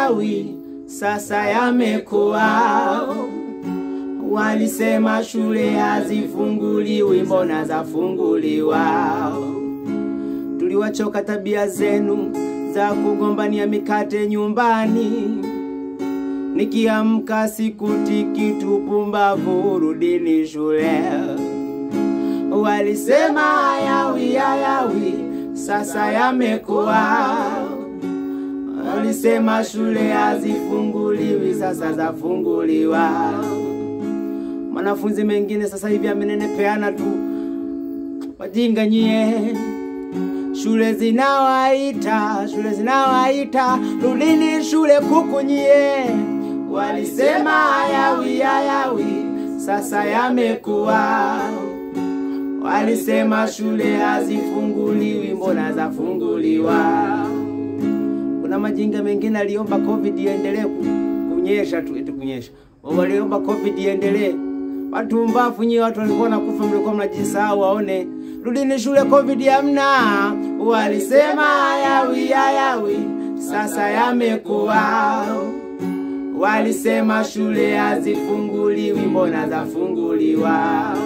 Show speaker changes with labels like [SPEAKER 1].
[SPEAKER 1] hayawi, sasa yamekuwa. Walisema shule hazifunguliwi, mbona zafunguliwa? Tuliwachoka tabia zenu za kugombania mikate nyumbani. Nikiamka sikuti kitu, pumbavu, rudini shule. Walisema hayawi hayawi, sasa yamekuwa. Walisema shule hazifunguliwi, sasa zafunguliwa. Mwanafunzi mengine sasa hivi amenenepeana tu, wajinga nyie. Shule zinawaita, shule zinawaita, rudini shule kuku nyie. Walisema hayawi hayawi, sasa yamekuwa. Walisema shule hazifunguliwi, mbona zafunguliwa? Kuna majinga mengine aliomba COVID iendelee kunyesha tu, eti kunyesha. Waliomba COVID iendelee. Watu mbafu nyie, watu walikuwa nakufa, mlikuwa mnajisahau waone. Rudini shule, COVID hamna. Walisema hayawi hayawi, sasa yamekuwa. Walisema shule hazifunguliwi, mbona zafunguliwa?